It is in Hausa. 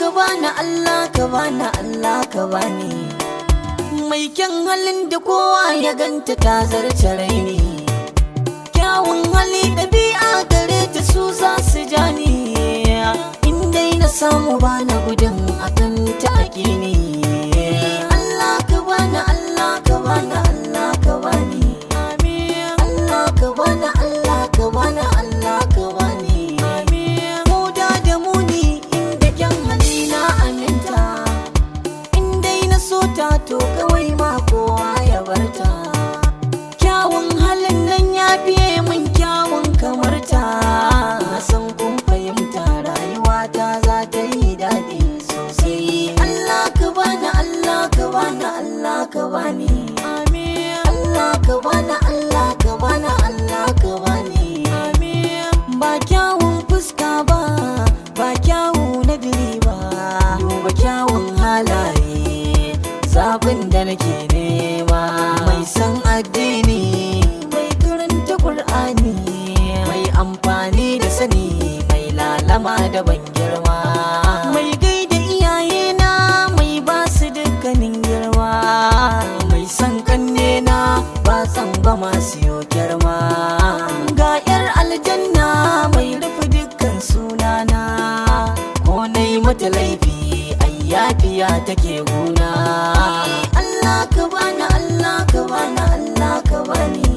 Ka bani, Allah ka bani, Allah ka bani. Mai kyan halin da kowa ya ganta ta zarce raini. Kyawun hali, ɗabi'a gare ta, su za su ja ni. In dai na samu, bana gudun akan ta ni. Allah ka bani, Allah ka bani, Allah ka bani. Allah ka bani, Allah ka bani, Allah ka bani. Ko da da muni, inda kyan hali na aminta. In dai na so ta, to kawai ma kowa ya barta. Kyawun halin nan ya fiye min kyawun kamarta. Na san kun fahimta, rayuwata za ta yi daɗi sosai. Allah ka bani, Allah ka bani, Allah ka bani. Allah ka bani, Allah ka bani, Allah ka bani. Ba kyawun fuska ba, ba kyawu na diri ba, duba kyawun halaye, zabin da nake nema. Mai san addini, mai karanta Qur'ani, mai amfani da sani, mai lalama da ban girma, mai gaida iyayena, mai ba su dukkanin girma, mai san kannena, ba ba masu yo girma. Ga 'yar aljanna mai rufe dukkan sunana, ko na yi mata laifi, ai yafiya take guna. Allah ka bani, Allah ka bani, Allah ka bani.